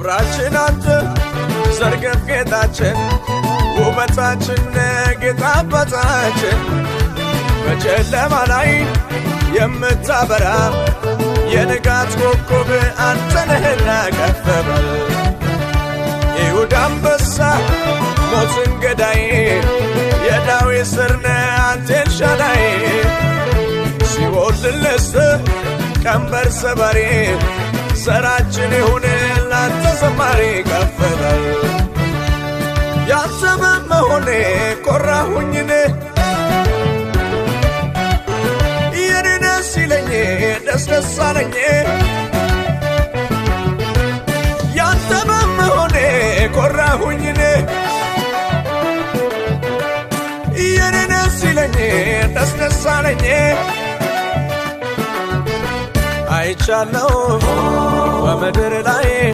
ክብራችን አንተ ዘርገፍ ጌጣችን ውበታችን ጌታ አባታችን በጨለማ ላይ የምታበራ የንጋት ኮከብ አንተ ነህና ከፍ በል። የይሁዳ አንበሳ ሞትን ገዳይ የዳዊት ስር ነህ አንተ ኤልሻዳይ ሲኦል ድል ነስተህ ቀንበር ሰባሪ ዘራችን ይሁን ላንተ ዘማሪ ከፍ በል። ያንተ በመሆኔ ኮራሁኝን የኔ ነህ ሲለኝ ደስ ደስ አለኝ። ያንተ በመሆኔ ኮራሁኝን የኔ ነህ ሲለኝ ደስ ደስ አለኝ። አይቻለሁ በምድር ላይ።